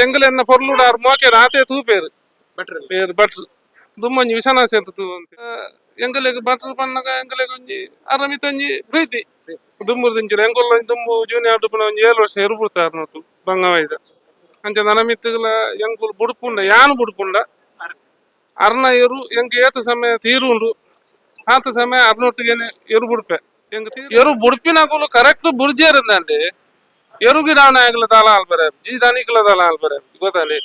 ಎಂಗಲೆನ್ನ ಪೊರ್ಲುಡಾರ್ ಮೋಕೆ ರಾತೆ ತೂಪೇರು. ಭಟ್ರು. ಬೇರು ಭಟ್ರು ದುಮ್ಮೊಂಜಿ ವಿಶ್ವನಾಥ ಶೆಟ್ರು ತೂವಂತೆ. ಎಂಗಲೆಗ್ ಭಟ್ರು ಪನ್ನಗ ಎಂಗಲೆಗ್ ಒಂಜಿ ಅರಮಿತ ಒಂಜಿ ಪ್ರೀತಿ ದುಂಬುರ್ದಿಂಚಿನ. ಎಂಕುಲ್ಲ ದುಂಬು ಜೂನಿಯರ್ ಡುಪ್ಪುನ ಒಂಜಿ 7 ವರ್ಷ ಎರು ಬಿಡ್ತಾರ ನೋಟು ಬಂಗವಾಯ್ದ. ಅಂಚ ನನ ಮಿತ್ತುಗಳ ಎಂಕುಲು ಬುಡ್ಪುಂಡ, ಯಾನ್ ಬುಡ್ಪುಂಡ ಅರ್ನ ಎರು ಎಂಕ್ ಏತ ಸಮಯ ತೀರುಂಡು ಆತ ಸಮಯ ಅರ್ನೊಟ್ಟಿಗೆನೆ ಎರು ಬುಡ್ಪೆ. ಎಂಕ್ ಎರು ಬುಡ್ಪಿನಕುಲು ಕರೆಕ್ಟ್ ಬುರ್ಜೇರಿಂದಂడి ಎರುಗಿಡಾವಣ ಆಗಲ ದಾಲ ಆಲ್ಬರೆ ಈ ದನಿಕ್ಲ ದಾಲ ಆಲ್ಬರೆ ಗೊತ್ತಲ್ಲಿ.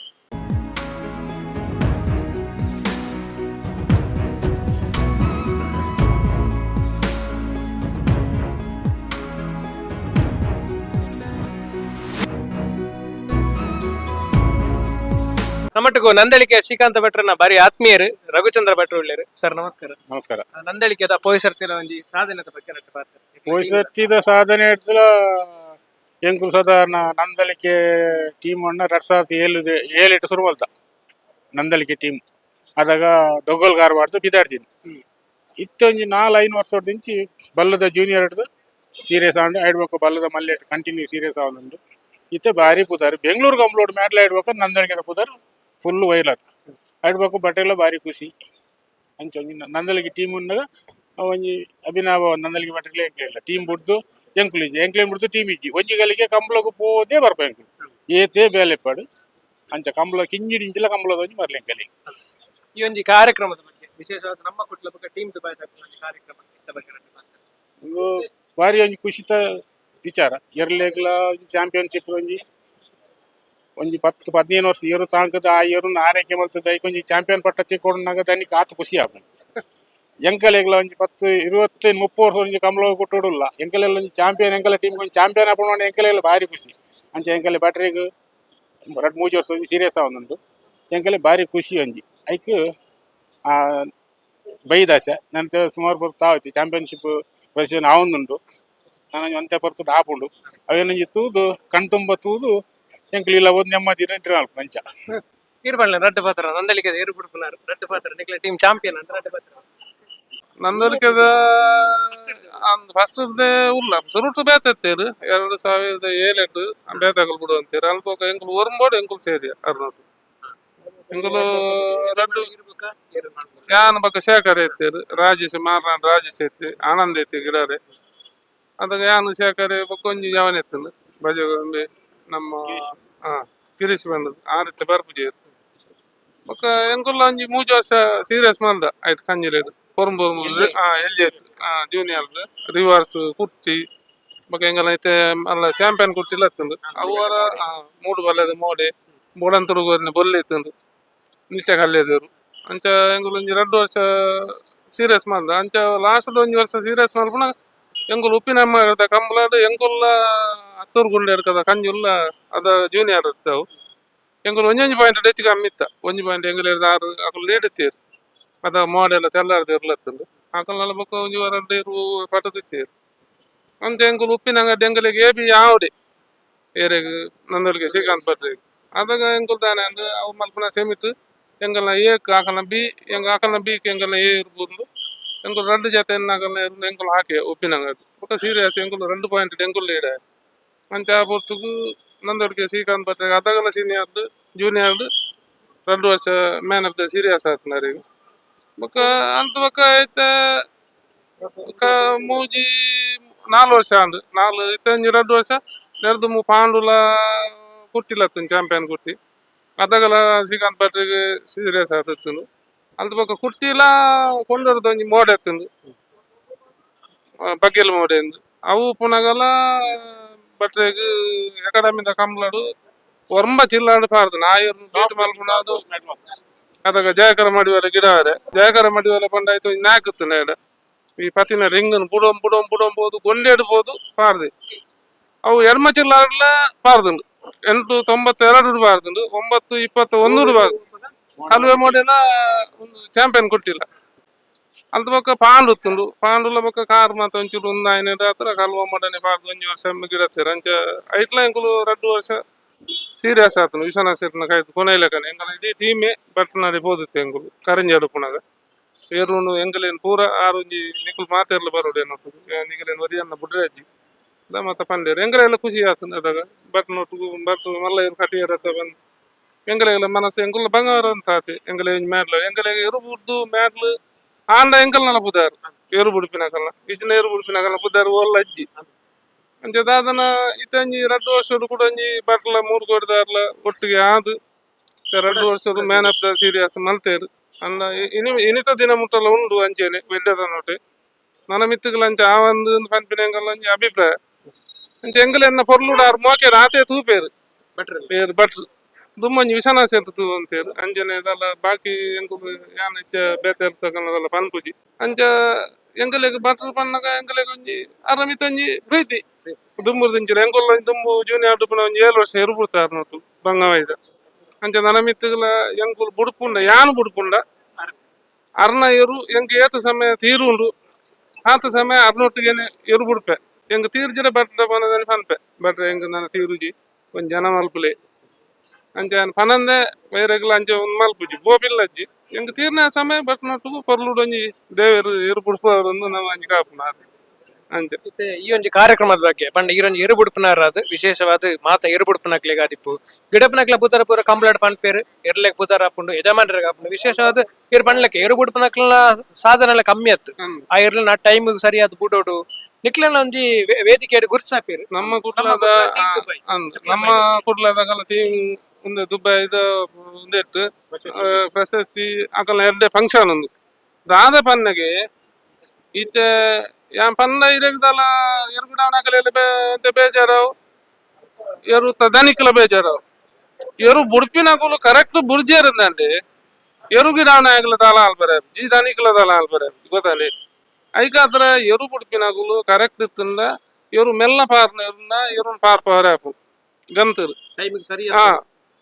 ನಮ್ಮಟ್ಟಿಗೂ ನಂದಳಿಕೆ ಶ್ರೀಕಾಂತ ಭಟ್ರನ ಬಾರಿ ಆತ್ಮೀಯರು ರಘುಚಂದ್ರ ಭಟ್ರು ಉಳ್ಳೇರು. ಸರ್, ನಮಸ್ಕಾರ. ನಮಸ್ಕಾರ. ನಂದಳಿಕೆದ ಪೋಯಿಸರ್ತಿನ ಒಂಜಿ ಸಾಧನೆದ ಬಗ್ಗೆ ರಟ್ಟು ಪಾತ್ರ. ಪೋಯಿಸರ್ತಿದ ಸಾಧನೆ ಹಿಡ್ದಲ ಎಂಕುಲು ಸಾಧಾರಣ ನಂದಳಿಕೆ ಟೀಮ್ ಅನ್ನ 2007 ಏಳೆಟ್ಟು ಶುರು ಮಲ್ತ ನಂದಳಿಕೆ ಟೀಮ್. ಅದಾಗ ದೊಗ್ಗಲ್ ಗಾರ್ವಾಡ್ದು ಬಿದಾಡ್ತೀನಿ ಇತ್ತೆ. ಒಂಜಿ ನಾಲ್ ಐದು ವರ್ಷ ಇಂಚಿ ಬಲ್ಲದ ಜೂನಿಯರ್ ಹಿಡ್ದು ಸೀರಿಯಸ್ ಆಂಡ್ ಆಡ್ಬೇಕು. ಬಲ್ಲದ ಮಲ್ಲೆ ಕಂಟಿನ್ಯೂ ಸೀರಿಯಸ್ ಆವೊಂದುಂಡು. ಇತ್ತೆ ಭಾರಿ ಪುದಾರ್ ಬೆಂಗಳೂರು ಕಂಪ್ಲೋಡ್ ಮ್ಯಾಟ್ಲ ಆಡ್ಬೇಕು. ನಂದಳಿಕೆದ ಪುದಾರ್ ಫುಲ್ ವೈರಲ್ ಆಡ್ಬೇಕು. ಬಟ್ಟೆಲ್ಲ ಭಾರಿ ಖುಷಿ. ಅಂಚ ಒಂಜಿ ನಂದಳಿಕೆ ಟೀಮ್ ಉನ್ನಗ ಒಂಜಿ ಅಭಿನವ ನಂದಳಿಕೆ ಬಟ್ಟೆಲೆ. ಎಂಕ್ಲೆ ಇಲ್ಲ ಟೀಮ್ ಬುಡ್ದು ಎಂಕುಲು ಇಜ್ಜಿ, ಎಂಕ್ಲೆ ಬುಡ್ದು ಟೀಮ್ ಇಜ್ಜಿ. ಒಂಜಿ ಗಲಿಗೆ ಕಂಬ್ಳಗ್ ಪೋದೇ ಬರ್ಪ ಎಂಕುಲು ಏತೇ ಬೇಲೆ ಇಪ್ಪಾಡು. ಅಂಚ ಕಂಬ್ಳ ಕಿಂಜಿಡಿ ಇಂಚಿಲ ಕಂಬ್ಳದ ಒಂಜಿ ಮರ್ಲೆ ಎಂಕಲಿ. ಈ ಒಂಜಿ ಕಾರ್ಯಕ್ರಮದ ಬಗ್ಗೆ, ವಿಶೇಷವಾದ ನಮ್ಮ ಕುಟ್ಲ ಬೊಕ್ಕ ಟೀಮ್ ದುಬೈ ಒಂಜಿ ಕಾರ್ಯಕ್ರಮ ಇತ್ತ ಬಗ್ಗೆ ರಟ್ಟು ಪಾತ್ರ. ಉಂದು ಬಾರಿ ಒಂಜಿ ಖುಷಿತ ವಿಚಾರ. ಎರ್ಲೆಗ್ಲ ಚಾಂಪಿಯನ್ಶಿಪ್ ಒಂಜಿ ಒಂಜಿ 10 15 ವರ್ಷ ಏರು ತಾಂಕದ ಆ ಏರುನ ಆರೈಕೆ ಮಲ್ತದ. ಐಕ್ ಒಂಜಿ ಚಾಂಪಿಯನ್ ಪಟ್ಟ ತಿಕ್ಕೊಂಡಾಗ ದನಿಕ್ ಆತ ಖುಷಿ ಆಪುಂಡು. ಎಂಕಲೆಗ್ಲ ಒಂಜಿ 10 25 30 ವರ್ಷ ಒಂಜಿ ಕಂಬಳ ಕೊಟ್ಟುಡುಲ್ಲ. ಎಂಕಲೆಲ್ಲ ಒಂಜಿ ಚಾಂಪಿಯನ್, ಎಂಕಲ ಟೀಮ್ ಒಂಜಿ ಚಾಂಪಿಯನ್ ಆಪುಂಡು. ಎಂಕಲೆಲ್ಲ ಭಾರಿ ಖುಷಿ. ಅಂಚ ಎಂಕಲೆ ಬ್ಯಾಟ್ರಿಗ್ ರಡ್ಡ್ ಮೂಜಿ ವರ್ಷ ಒಂಜಿ ಸೀರಿಯಸ್ ಆವೊಂದುಂಡು. ಎಂಕಲೆ ಭಾರಿ ಖುಷಿ ಒಂಜಿ ಐಕ್ ಆ ಬೈದಾಸೆ ನಂತ ಸುಮಾರು ಪೊರ್ತು ಆವತಿ ಚಾಂಪಿಯನ್ಶಿಪ್ ವರ್ಷ ಆವೊಂದುಂಡು. ನಾನು ಅಂತೆ ಪೊರ್ತುಡು ಆಪುಂಡು. ಅವೇನೊಂಜಿ ತೂದು ಕಣ್ತುಂಬ ತೂದು ಎಂಕುಲು ಇಲ್ಲ ಒಂದು ನೆಮ್ಮದಿ ಇದ್ರೆ ಅಂಚ. ಈರ್ ಪನ್ಲೆ ರಡ್ಡ್ ಪಾತ್ರ. ನಂದಳಿಕೆದ ಏರು ಬಿಡ್ಪುನಾರು ರಡ್ಡ್ ಪಾತ್ರ. ನಿಕ್ಲೆ ಟೀಮ್ ಚಾಂಪಿಯನ್ ಅಂತ ರಡ್ಡ್ ಪಾತ್ರ. ನಂದಳಿಕೆದ ಫಸ್ಟ್ ಉಲ್ಲ ಸುರುಟು ಬೇತೆತ್ತೇರು 2007 ಬೇತಾಗಲ್ ಬಿಡು ಅಂತೀರ. ಅಲ್ಪ ಎಂಕುಲು ಒರಂಬೋಡು ಎಂಕುಲು ಸೇರಿ ಅರ್ನೋಟು ಎಂಕುಲು ರಡ್ಡು. ಯಾನ್ ಬೊಕ್ಕ ಶೇಖರ್ ಇತ್ತೇರು, ರಾಜೇಶ್ ಮಾರ್ನಾಡ್, ರಾಜೇಶ್ ಐತಿ, ಆನಂದ್ ಐತಿ ಗಿಡಾರೆ. ಅದಾಗ ಯಾನ್ ಶೇಖರ್ ಬೊಕ್ಕ ಒಂಜಿ ಜವನ ಇತ್ತಂದು ಬಜೆ ಒಂಬೆ ನಮ್ಮ ಗಿರೀಶ್ ಬಂದದ್ದು ಆ ರೀತಿ ಬರ್ಪುಜೇರು. ಬೊಕ್ಕ ಎಂಕುಲ್ಲ ಒಂಜಿ ಮೂಜಿ ವರ್ಷ ಸೀರಿಯಸ್ ಮಲ್ದ ಆಯ್ತು. ಕಂಜಿಲೇರು ಪೊರ್ಂಬು ಎಲ್ಲಿ ಜೂನಿಯರ್ ರಿವರ್ಸ್ ಕುರ್ಚಿ ಬೊಕ್ಕ ಎಂಗಲ ಐತೆ ಅಲ್ಲ ಚಾಂಪಿಯನ್ ಕುರ್ಚಿಲ ಇತ್ತಂದು. ಅವು ಮೂಡು ಬಲ್ಲೆದ ಮೋಡೆ ಬೋಡಂತುಡು ಬೊಲ್ಲೆ ಇತ್ತಂದು ನಿಲ್ಚೆ ಕಲ್ಲೇದರು. ಅಂಚ ಎಂಕುಲು ಒಂಜಿ 2 ವರ್ಷ ಸೀರಿಯಸ್ ಮಲ್ದ. ಅಂಚ ಲಾಸ್ಟ್ ಒಂಜಿ ವರ್ಷ ಸೀರಿಯಸ್ ಮಲ್ಪುನ ಎಂಕುಲು ಉಪ್ಪಿನ ಕಂಬಲಾಡ್ ಎಂಕುಲ್ಲ ಹತ್ತೂರು ಗುಂಡೆ ಇರ್ತದ ಕಂಜುಲ್ಲ ಅದ ಜೂನಿಯರ್ ಇರ್ತಾವು. ಎಂಕುಲು ಒಂಜೊಂಜಿ ಪಾಯಿಂಟ್ ಹೆಚ್ಚು ಕಮ್ಮಿ ಇತ್ತ. ಒಂಜಿ ಪಾಯಿಂಟ್ ಎಂಕುಲು ಆರು ಅಕುಲು ಲೀಡ್ ಇತ್ತೀರು. ಅದ ಮೋಡೆಲ್ಲ ತೆಲ್ಲಾರ್ದು ಇರ್ಲತ್ತಂದು ಅಕಲ್ನೆಲ್ಲ ಬೊಕ್ಕ ಒಂಜಿ ರಡ್ಡು ಇರು ಪಟದಿತ್ತೀರು. ಅಂಚ ಎಂಕುಲು ಉಪ್ಪಿನ ಅಂಗಡಿ ಎಂಕುಲಿಗೆ ಎ ಬಿ ಯಾವಡೆ ಏರೆಗ್ ನಂದೊಲಿಗೆ ಶ್ರೀಕಾಂತ್ ಭಟ್ರಿಗೆ. ಅದಾಗ ಎಂಕುಲು ದಾನೆ ಅಂದ್ರೆ ಅವು ಮಲ್ಪುನ ಸೆಮಿಟ್ ಎಂಕಲ್ನ ಏಕ್ ಆಕಲ್ನ ಬಿ ಎಂಕ್ ಆಕಲ್ನ ಬಿ ಎಂಕಲ್ನ ಎ ಇರ್ಬೋದು. ಎಂಕುಲು ರಡ್ಡು ಜೊತೆ ಎನ್ನಾಕಲ್ನ ಎಂಕುಲು ಹಾಕಿ ಉಪ್ಪಿನ ಅಂಗಡಿ ಬೊಕ್ಕ ಸೀರಿಯಸ್ ಎಂಕುಲು 2 ಪಾಯಿಂಟ್ ಎಂಕುಲು ಲೀಡ್. ಅಂಚ ಆ ಪೊರ್ತುಗು ನಂದೊಲಿಗೆ ಶ್ರೀಕಾಂತ್ ಭಟ್ರಿಗೆ ಅದಾಗಲ ಸೀನಿಯರ್ ಜೂನಿಯರ್ 2 ವರ್ಷ man of the serious ಆತನರಿಗೆ. ಬೊಕ್ಕ ಅಂತ ಬೊಕ್ಕ ಐತೆ ಬೊಕ್ಕ ಮೂಜಿ ನಾಲ್ ವರ್ಷ ಆಂಡ್. ನಾಲ್ ಇತ್ತೆ ಒಂಜಿ 2 ವರ್ಷ ನೆರ್ದು ಪಾಂಡುಲ ಕುಟ್ಟಿಲತ್ತನ್ ಚಾಂಪಿಯನ್ ಕುಟ್ಟಿ. ಅದಾಗಲ ಶ್ರೀಕಾಂತ್ ಭಟ್ರಿಗೆ ಸೀರಿಯಸ್ ಆತಿತ್ತು. ಅಂತ ಬೊಕ್ಕ ಕುಟ್ಟಿಲ ಕೊಂಡೊರ್ದು ಒಂಜಿ ಮೋಡೆ ಇತ್ತಂದು, ಬಗ್ಗೆಲ್ ಮೋಡೆ ಇಂದು. ಅವು ಪುನಗಲ ಭಟ್ರೆಗ್ ಅಕಾಡೆಮಿದ ಕಂಬ್ಲಡು ಒರಂಬ ಚಿಲ್ಲಾಡು ಪಾರ್ದು ನಾಯರ್ ಬೀಟ್ ಮಲ್ಪುನದು. ಅದಾಗ ಜಯಕರ ಮಡಿವಾಲೆ ಗಿಡಾರೆ ಜಯಕರ ಮಡಿವಾಲೆ ಪಂಡಾಯ್ತು ನಾಕುತ್ತು ನೇಡ ಈ ಪತಿನ ರಿಂಗನ್ ಬುಡೋಂ ಬುಡೋಂ ಬುಡೋಂ ಬೋದು ಗೊಂಡೆ ಇಡ್ಬೋದು ಪಾರ್ದೆ. ಅವು ಎಡ್ಮ ಚಿಲ್ಲಾಡ್ಲ ಪಾರ್ದುಂಡು. 8.92 ಪಾರ್ದುಂಡು, 9.21 ಪಾರ್ದು. ಕಲ್ವೆ ಮೋಡೆಲ ಒಂದು ಚಾಂಪಿಯನ್ ಕೊಟ್ಟಿಲ್ಲ. ಅಂತ ಬೊಕ್ಕ ಪಾಂಡು ಉತ್ತುಂಡು. ಪಾಂಡುಲ ಬೊಕ್ಕ ಕಾರ್ ಮಾತ ಒಂಚೂರು ಒಂದಾಯಿನ ಹತ್ರ ಕಲ್ವ ಮೋಡನೆ ಪಾರ್ದು ಒಂಜಿ ವರ್ಷ ಗಿಡತ್ತೀರ. ಅಂಚ ಐಟ್ಲ ಎಂಕುಲು 2 ವರ್ಷ ಸೀರಿಯಸ್ ಆತನು ವಿಶ್ವನಾಥ್ ಶೆಟ್ನ ಕಾಯ್ದು ಕೊನೆಯಲಕನೆ. ಎಂಕಲ ಇಡೀ ಟೀಮೇ ಬಟ್ನಾಡಿ ಪೋದಿತ್ತು. ಎಂಕುಲು ಕರಿಂಜಿ ಅಡುಪುನಾಗ ಏರುನು ಎಂಕಲೇನ್ ಪೂರ ಆರು ಒಂಜಿ ನಿಕುಲು ಮಾತೆರ್ಲ ಬರೋಡು ಏನೊಟ್ಟು ನಿಕಲೇನ್ ಒರಿಯನ್ನ ಬುಡ್ರಾಜಿ ಮತ್ತ ಪಂಡೇರು. ಎಂಕಲೆಲ್ಲ ಖುಷಿ ಆತನ ಅದಾಗ ಬಟ್ ನೋಟು but ಮಲ್ಲ ಕಟಿಯರತ್ತ ಬಂದು. ಎಂಗಲೆಗಳ ಮನಸ್ಸು ಎಂಕುಲ ಬಂಗಾರ ಅಂತ ಆತಿ. ಎಂಗಲೆ ಮ್ಯಾಡ್ಲು ಎಂಗಲೆಗೆ ಎರು ಬುಡ್ದು ಮ್ಯಾಡ್ಲು ಆಂಡ ಎಂಕಲ್ನಲ ಪುದಾರ್ ಏರು ಬುಡುಪಿನಕಲ್ನ ಇಜ್ಜಿನ ಏರು ಬುಡುಪಿನಕಲ್ನ ಪುದಾರ್ ಓಲ್ಲ ಅಜ್ಜಿ. ಅಂಚ ದಾದನ ಇತ್ತಂಜಿ ರಡ್ಡು ವರ್ಷಡು ಕೂಡ ಒಂಜಿ ಬಟ್ಲ ಮೂರು ಕೋಟಿದಾರ್ಲ ಒಟ್ಟಿಗೆ ಆದ್ ರಡ್ಡು ವರ್ಷದ man of the serious ಮಲ್ತೇರು. ಅಂದ ಇನಿ ಇನಿತ ದಿನ ಮುಟ್ಟಲ ಉಂಡು. ಅಂಚೆನೆ ಬೆಡ್ಡದ ನೋಟೆ ನನ ಮಿತ್ತುಗಳ ಅಂಚ ಆ ಒಂದು ಪನ್ಪಿನ ಎಂಕಲ್ನ ಒಂಜಿ ಅಭಿಪ್ರಾಯ. ಅಂಚ ಎಂಕಲ್ ಎನ್ನ ಪೊರ್ಲುಡಾರ್ ಮೋಕೆ ರಾತೆ ತೂಪೇರು. ಭಟ್ರು. ಬೇರ್ ಭಟ್ರು ದುಮ್ಮಂಜಿ ವಿಶ್ವನಾಥ ಶೆಟ್ಟಿ ತೂ ಅಂತೇರು. ಅಂಚನೆ ಇದೆಲ್ಲ ಬಾಕಿ ಎಂಕುಲು ಯಾನ್ ಇಚ್ಚ ಬೇತೆ ಇರ್ತಕ್ಕನ್ನದೆಲ್ಲ ಪನ್ಪುಜಿ. ಅಂಚ ಎಂಕಲೆಗ್ ಭಟ್ರು ಪನ್ನಗ ಎಂಕಲೆಗ್ ಒಂಜಿ ಅರಮಿತ ಒಂಜಿ ಪ್ರೀತಿ ದುಂಬುರ್ದಿಂಚಿನ. ಎಂಕುಲ್ಲ ದುಂಬು ಜೂನಿಯರ್ ಡುಪ್ಪುನ ಒಂಜಿ 7 ವರ್ಷ ಎರು ಬಿಡ್ತಾರ ನೋಟು ಬಂಗವೈದ. ಅಂಚ ನನ ಮಿತ್ತುಗಳ ಎಂಕುಲು ಬುಡ್ಪುಂಡ, ಯಾನ್ ಬುಡ್ಪುಂಡ ಅರ್ನ ಎರು ಎಂಕ್ ಏತ ಸಮಯ ತೀರುಂಡು ಆತ ಸಮಯ ಅರ್ನೊಟ್ಟಿಗೆನೆ ಎರು ಬುಡ್ಪೆ. ಎಂಕ್ ತೀರ್ಜಿಡ ಬಟ್ಟ ಪನదని ಪನ್ಪೆ, ಬಟ್ರೆ ಎಂಕ್ ನನ ತೀರುಜಿ, ಒಂಜಿ ಜನ ಮಲ್ಪುಲೆ. ಅಂಚ ಯಾನ್ ಪನಂದೆ ವೈರಗ್ಲ ಅಂಚ ಒಂದ್ ಮಲ್ಪುಜಿ ಬೋಪಿಲ್ಲಜ್ಜಿ. ಎಂಕ್ ತೀರ್ನ ಸಮಯ ಬಟ್ ನೊಟ್ಟುಗು ಪೊರ್ಲುಡು ಒಂಜಿ ದೇವೆರ್ ಎರು ಬುಡ್ಪವರೊಂದು ನಮ್ಮ ಒಂಜಿ ಕಾಪುನ ಆತೆ ಅಂಚ. ಇತ್ತೆ ಈ ಒಂಜಿ ಕಾರ್ಯಕ್ರಮದ ಬಗ್ಗೆ ಪಂಡ ಈರೊಂಜಿ ಎರು ಬುಡ್ಪುನಾರಾದ್, ವಿಶೇಷವಾದ ಮಾತ ಎರು ಬುಡ್ಪುನಕ್ಲೆಗ್ ಆದಿಪ್ಪು, ಗಿಡಪನಕ್ಲೆ ಪೂತರ ಪೂರ ಕಂಪ್ಲೇಂಟ್ ಪನ್ಪೇರು, ಎರ್ಲೆಗ್ ಪೂತರ ಆಪುಂಡು, ಯಜಮಾನರಿಗೆ ಆಪುಂಡು. ವಿಶೇಷವಾದ ಇರ್ ಪನ್ಲೆಕ್ಕೆ ಎರು ಬುಡ್ಪುನಕ್ಲೆನ ಸಾಧನೆ ಎಲ್ಲ ಕಮ್ಮಿ ಅತ್ತು. ಆ ಎರ್ಲೆನ ಟೈಮ್ ಸರಿಯಾದ ಬುಡೋಡು ನಿಕ್ಲೆನ ಒಂಜಿ ವೇದಿಕೆಡ್ ಗುರ್ಸಾಪೇರು. ನಮ್ಮ ಕುಡ್ಲದ ಅಂದ್ ನಮ್ಮ ಕುಡ್ಲದ ಟೀಮ್ ಒಂದು ದುಬೈದ ಒಂದೆಟ್ಟು ಪ್ರಶಸ್ತಿ ಅಕಲ್ನ ಎರಡೇ ಫಂಕ್ಷನ್ ಒಂದು ದಾದ ಪನ್ನಗೆ. ಇತ್ತೆ ಯಾನ್ ಪನ್ನ ಇರೆಗ್ದಲ ಎರುಗುಡವನ ಅಕಲೆಲ್ಲ ಬೇ ಬೇಜಾರವು, ಎರು ದನಿಕ್ಲ ಬೇಜಾರವು. ಎರು ಬುಡ್ಪಿನಕುಲು ಕರೆಕ್ಟ್ ಬುರ್ಜೇರಿಂದಂడి ಎರು ಗಿಡವನ ಆಗಲ ದಾಲ ಆಲ್ಬರೆ ಈ ದನಿಕ್ಲ ದಾಲ ಆಲ್ಬರೆ ಗೊತ್ತಲ್ಲಿ. ಐಕಾತ್ರ ಎರು ಬುಡ್ಪಿನಕುಲು ಕರೆಕ್ಟ್ ಇತ್ತಂದ ಎರು ಮೆಲ್ಲ ಪಾರ್ನ ಎರುನ ಎರುನ್ ಪಾರ್ ಪಾರ್ ಆಪು ಗಂತರು. ಟೈಮಿಗೆ ಸರಿ. ಹಾ,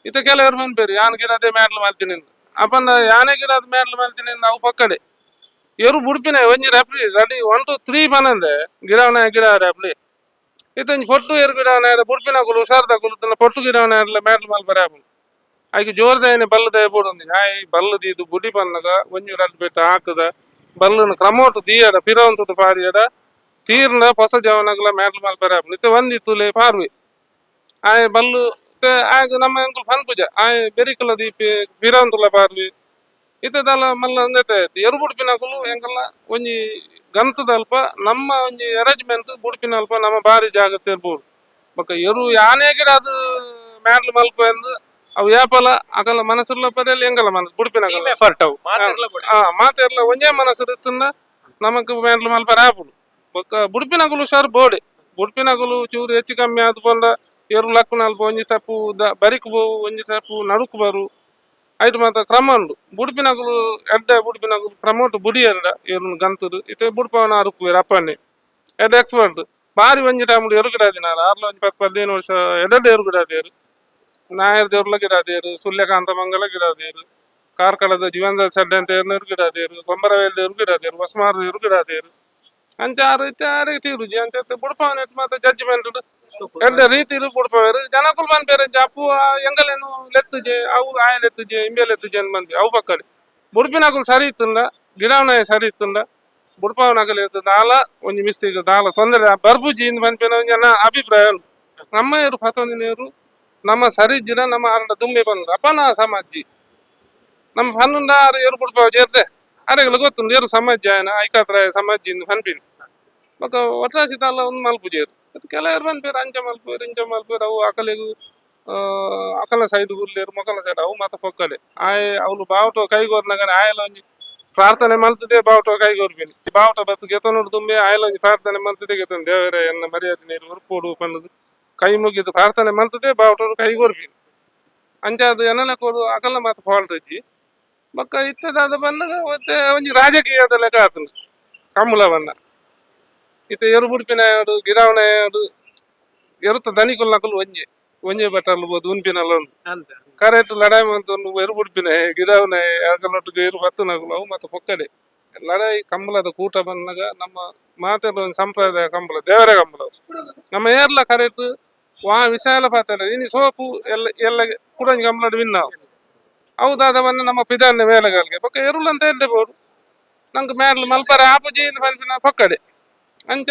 ಇತ್ತ ಕೆಲವರು ಪನ್ಪೇರು ಯಾನ್ ಗಿಡದೆ ಮ್ಯಾಡ್ಲು ಮಲ್ತೀನಿ ಅಪ್ಪನ, ಯಾನೇ ಗಿಡದ ಮ್ಯಾಡ್ಲು ಮಲ್ತೀನಿ. ಅವು ಪಕ್ಕಡೆ ಎರು ಬುಡ್ಪಿನ ಒಂಜಿ ರೆಪ್ಲಿ ರೆಡಿ 1 2 3 ಪನಂದೆ ಗಿಡವನ ಗಿಡ ರೆಪ್ಲಿ. ಇತ್ತೊಂಜಿ ಪೊಟ್ಟು ಎರು ಗಿಡವನ ಬುಡ್ಪಿನಕುಲು ಹುಷಾರ್ದಕುಲು ತನ್ನ ಪೊಟ್ಟು ಗಿಡವನ ಮ್ಯಾಡ್ಲು ಮಲ್ಪರೆ ಆಪುಂಡು. ಐಕ್ ಜೋರ್ದಾಯನೆ ಬಲ್ಲುದಾಯ ಬೋಡೊಂದು ಆಯ್ ಬಲ್ಲು ದೀದು ಬುಡಿ ಪನ್ನಗ ಒಂಜಿ ರಡ್ಡ್ ಪೆಟ್ಟು ಹಾಕದ ಬಲ್ಲುನು ಕ್ರಮೋಟು ದೀಯಡ ಪಿರವಂತುಟು ಪಾರಿಯಡ ತೀರ್ನ ಹೊಸ ಜವನಗ್ಲ ಮ್ಯಾಡ್ಲು ಮಲ್ಪರೆ ಆಪುಂಡು. ಇತ್ತೆ ಒಂದಿತ್ತುಲೆ ಪಾರ್ವೆ ಆಯ್ ಬಲ್ಲು ಆಗ ನಮ್ಮ ಎಂಕುಲು ಪನ್ಪುಜ ಆಯ್ ಬೆರಿಕುಲ ದೀಪಿ ಪಿರವಂತುಲ ಪಾರ್ವಿ. ಇತ್ತದಲ್ಲ ಮಲ್ಲ ಒಂದೆತೆ ಎರು ಬುಡ್ಪಿನಕುಲು ಎಂಕಲ್ನ ಒಂಜಿ ಗಂತದಲ್ಪ ನಮ್ಮ ಒಂಜಿ ಅರೇಂಜ್ಮೆಂಟ್ ಬುಡ್ಪಿನ ಅಲ್ಪ ನಮ್ಮ ಬಾರಿ ಜಾಗ್ರತೆ ಇರ್ಬೋದು. ಬೊಕ್ಕ ಎರು ಯಾನೇ ಗಿಡ ಅದು ಮ್ಯಾಡ್ಲು ಮಲ್ಪ ಎಂದು ಅವು ಯಾಪಲ ಅಗಲ ಮನಸ್ಸುಲ್ಲ ಪದೆಲ್ಲ ಎಂಗಲ ಮನಸ್ಸು ಬುಡ್ಪಿನಕಲ್ಲ. ಎಫರ್ಟ್ ಅವು ಮಾತೆರ್ಲ ಬೋಡೆ. ಆ ಮಾತೆರ್ಲ ಒಂಜೇ ಮನಸ್ಸು ಇತ್ತಂದ ನಮಕ್ ಮ್ಯಾಡ್ಲು ಮಲ್ಪರೆ ಆಪುಂಡು. ಬೊಕ್ಕ ಬುಡ್ಪಿನಕುಲು ಹುಷಾರು ಬೋಡೆ. ಬುಡ್ಪಿನಕುಲು ಚೂರು ಹೆಚ್ಚು ಕಮ್ಮಿ ಆದ್ ಪಂಡ ಎರು ಲಕ್ಕುನಲ್ಪ ಒಂಜಿ ಸ್ಟೆಪ್ಪು ಬರಿಕ್ ಬೋವು, ಒಂಜಿ ಸ್ಟೆಪ್ಪು ನಡುಕು ಬರು, ಐಟ್ ಮಾತ ಕ್ರಮ ಉಂಡು. ಬುಡ್ಪಿನಕುಲು ಎಡ್ಡೆ ಬುಡ್ಪಿನಕುಲು ಕ್ರಮೊಟು ಬುಡಿಯೆರ್ಡ ಎರುನು ಗಂತುಡು. ಇತ್ತೆ ಬುಡ್ಪವನ ಅರುಪುವೆರ್ ಅಪ್ಪಣ್ಣೆ ಎಡ್ಡೆ ಎಕ್ಸ್ಪರ್ಟ್ ಬಾರಿ. ಒಂಜಿ ಟೈಮ್ ಎರು ಗಿಡಾದಿನಾರ್ ಆರ್ಲ ಒಂಜಿ 10 15 ವರ್ಷ ಎಡ್ಡೆಡ್ಡೆ ಎರು ಗಿಡಾದೇರು. ನಾಯರ್ ದೇವ್ರಲ ಗಿಡಾದೇರು, ಸುಳ್ಯಕಾಂತ ಮಂಗಲ ಗಿಡಾದೇರು, ಕಾರ್ಕಳದ ಜೀವನದ ಸಡ್ಡೆ ಅಂತ ಏರ್ನೂರು ಗಿಡಾದೇರು, ಕೊಂಬರವೇಲ್ ದೇವ್ರು ಗಿಡಾದೇರು, ಹೊಸ್ಮಾರ್ ದೇವ್ರು ಗಿಡಾದೇರು. ಅಂಚ ಆರು ಇತ್ತೆ ಆರಿಗೆ ತೀರುಜಿ. ಅಂಚ ಬುಡ್ಪವನ ಮಾತ ಜಡ್ಜ್ಮೆಂಟ್ ಎಡ್ಡೆ ರೀತಿಲು ಬುಡ್ಪವೇರು. ಜನಕುಲು ಪನ್ಪೆರ್ ಅಪ್ಪು ಎಂಗಲೇನು ಲೆತ್ತುಜೆ, ಅವು ಆಯ ಲೆತ್ತುಜೆ, ಇಂಬೆ ಲೆತ್ತುಜೆ ಅಂದ್ ಬಂದ್ವಿ. ಅವು ಪಕ್ಕಡೆ ಬುಡ್ಪಿನಕುಲು ಸರಿ ಇತ್ತುಂಡ, ಗಿಡವನ ಸರಿ ಇತ್ತುಂಡ ಬುಡ್ಪವನಕುಲು ಇತ್ತು ದಾಲ ಒಂಜಿ ಮಿಸ್ಟೇಕ್ ದಾಲ ತೊಂದರೆ ಬರ್ಪುಜಿ ಇಂದ್ ಪನ್ಪಿನ ಒಂಜಿ ಎನ್ನ ಅಭಿಪ್ರಾಯ ಉಂಡು. ನಮ್ಮ ಏರು ಪತ್ತೊಂದಿನೇರು ನಮ್ಮ ಸರಿ ಇಜ್ಜಿಡ ನಮ್ಮ ಆರಡ ದುಂಬೆ ಬಂದ್ರು ಅಪ್ಪನ ಸಮಾಜಿ ನಮ್ಮ ಪನ್ನುಂಡ ಆರು ಏರು ಬುಡ್ಪವ ಜೇರ್ದೆ ಅರೆಗಲ ಗೊತ್ತುಂಡು ಏರು ಸಮಾಜ ಆಯನ ಐಕಾತ್ರ ಸಮಾಜ ಇಂದ್ ಪನ್ಪಿನಿ. ಬೊಕ್ಕ ಒಟ್ರಾಸಿ ದಾಲ ಒಂದು ಮಲ್ಪುಜೇರು. ಮತ್ತು ಕೆಲವರು ಪನ್ಪೇರು ಅಂಚ ಮಲ್ಪುವೆರ್ ಇಂಚ ಮಲ್ಪುವೆರ್. ಅವು ಅಕಲೆಗು ಅಕಲ ಸೈಡ್ ಉಲ್ಲೇರು ಮೊಕಲ ಸೈಡ್ ಅವು ಮಾತ ಪೊಕ್ಕಲೆ. ಆಯೆ ಅವ್ಲು ಬಾವುಟ ಕೈಗೋರ್ನಗನೆ ಆಯಲ ಒಂಜಿ ಪ್ರಾರ್ಥನೆ ಮಲ್ತದೆ ಬಾವುಟ ಕೈಗೋರ್ಪಿನಿ. ಬಾವುಟ ಬತ್ತು ಗೆತೊನೊಡು ತುಂಬೆ ಆಯಲ ಒಂಜಿ ಪ್ರಾರ್ಥನೆ ಮಲ್ತದೆ ಗೆತೊನ್ ದೇವರೇ ಎನ್ನ ಮರ್ಯಾದೆ ನೀರು ಉರ್ಪೋಡು ಪಂಡುದು ಕೈ ಮುಗಿದು ಪ್ರಾರ್ಥನೆ ಮಲ್ತದೆ ಬಾವುಟ ಕೈಗೋರ್ಪಿನಿ. ಅಂಚ ಅದು ಎನ್ನಲ ಕೊರು ಅಕಲ್ನ ಮಾತ ಫಾಲ್ಟ್ ಇಜ್ಜಿ. ಬೊಕ್ಕ ಇತ್ತದಾದ ಬನ್ನಗ ಒತ್ತೆ ಒಂಜಿ ರಾಜಕೀಯದ ಲೆಕ್ಕ ಆತುಂಡು ಕಂಬುಲ ಬನ್ನ. ಇತ್ತೆ ಎರು ಬುಡ್ಪಿನ ಗಿಡವನ ಎರುತ ದನಿಕುಲ್ನಕುಲು ಒಂಜೆ ಒಂಜೆ ಬಟ್ಟಲು ಬೋದು ಉನ್ಪಿನಲ್ಲ ಉಂಡು. ಅಂತ. ಕರೆಕ್ಟ್ ಲಡಾಯಿ ಮಂತೊಂದು ಎರು ಬುಡ್ಪಿನ ಗಿಡವನ ಅಕಲ್ನೊಟ್ಟಿಗೆ ಎರು ಬತ್ತನಕುಲು ಅವು ಮಾತ ಪೊಕ್ಕಡೆ. ಲಡಾಯಿ ಕಂಬಳದ ಕೂಟ ಬಂದಾಗ ನಮ್ಮ ಮಾತೆಲ್ಲ ಒಂದು ಸಂಪ್ರದಾಯ ಕಂಬಳ ದೇವರೇ ಕಂಬಳ ಅವು. ನಮ್ಮ ಏರ್ಲ ಕರೆಕ್ಟ್ ವಾ ವಿಷಯ ಎಲ್ಲ ಪಾತೆರ ಇನಿ ಸೋಪು ಎಲ್ಲ ಎಲ್ಲ ಕುಡಂಜಿ ಕಂಬಳಡ್ ವಿನ್ ಅವು ಹೌದಾದ ಬನ್ನ ನಮ್ಮ ಪಿದಾನ್ಯ ಮೇಲೆಗಾಲ್ಗೆ ಬೊಕ್ಕ ಎರುಲ್ ಅಂತ ಎಲ್ಡೆ ಬೋಡು ನಂಗೆ ಮೇಲ್ ಮಲ್ಪರೆ ಆಪುಜಿ ಇಂದ್ ಪನ್ಪಿನ ಪೊಕ್ಕಡೆ. ಅಂಚ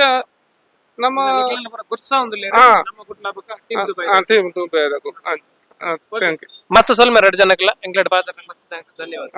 ನಮ್ಮ ನಿಕ್ಲೆನ ಪೂರ ಗುರ್ಸ ಉಂದುಲ್ಲೆರ್. ಹಾ. ನಮ್ಮ ಕುಡ್ಲ ಬೊಕ್ಕ ಟೀಮ್ ದುಬೈ. ಟೀಮ್ ದುಬೈ ಅಂಚ. Thank you. ಮಸ್ತ್ ಸೊಲ್ಮೆ ರಡ್ಡ್ ಜನಕ್ಲ ಎಂಕ್ಲೆಡ್ ಪಾತೆರ್ನ, ಮಸ್ತ್ thanks, ಧನ್ಯವಾದ.